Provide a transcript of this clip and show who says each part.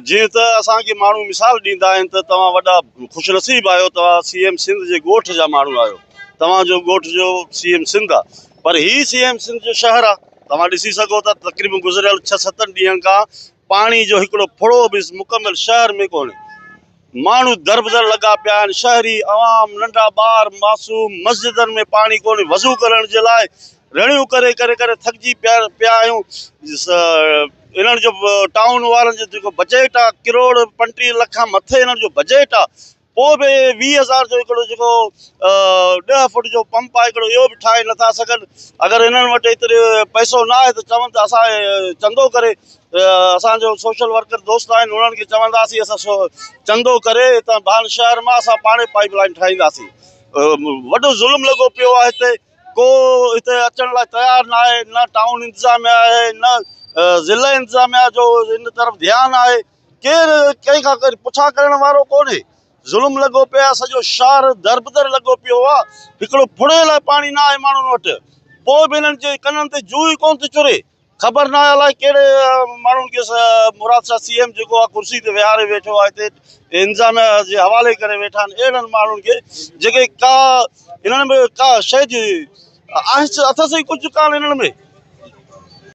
Speaker 1: جيئن ته اسان کي ماڻهو مثال ڏيندا آهن ته توهان وڏا خوش نصيب آهيو توهان سي ايم سنڌ جي ڳوٺ جا ماڻهو آهيو توهان جو ڳوٺ جو سي ايم سنڌ آهي پر هي سي ايم سنڌ جو شهر آهي توهان ڏسي سگهو ٿا تقريبن گذريل ڇهه ستن ڏينهن کان پاڻي جو هڪڙو ڦڙو به مڪمل شهر ۾ ڪونهي ماڻهو دربدر لڳا پيا آهن، شهري عوام، ننڍا ٻار، معصوم، مسجدن ۾ پاڻي ڪونهي، وضو ڪرڻ جي لاء رڙيون ڪري ڪري ڪري ٿڪجي پيا پيا آهيون، انهن جو ٽائون وارن جو جيڪو بجيٽ آهي ڪروڙ 35 لک کان مٿي انهن جو بجيٽ آهي پوء به 20 هزار جو هڪڙو جيڪو 10 فوٽ جو پمپ آهي هڪڙو اهو به ٺاهي نٿا سگهن، اگر انهن وٽ ايترو پئسو نه آهي ته چون ته اسان چندو ڪري اسان جو سوشل ورڪر دوست آهن انهن کي چونداسين اسان چندو ڪري هتان ڀان شهر مان اسان پاڻي پائپ لائن ٺاهينداسين وڏو ظلم لڳو پيو آهي هتي ڪو هتي اچڻ لاء تيار نه آهي نه ٽائون انتظاميا آهي نه ضلع انتظاميا جو ان طرف ڌيان آهي ڪير ڪنهن کان پڇا ڪرڻ وارو ڪونهي ظلم لڳو پيو آهي سڄو شهر دربدر لڳو پيو آهي هڪڙو ڦڙي لاء پاڻي نه آهي ماڻهن وٽ پوء به هنن جي ڪنن تي جوء ئي ڪونه ٿي چري خبر ناهي الائي ڪهڙي ماڻهن کي مراد شاهه سي ايم جيڪو آهي ڪرسي تي ويهاري ويٺو آهي هتي انتظاميا جي حوالي ڪري ويٺا آهن اهڙن ماڻهن کي جيڪي ڪا انهن ۾ ڪا شيء جي آهس اٿس ئي ڪجهه ڪانه انهن ۾.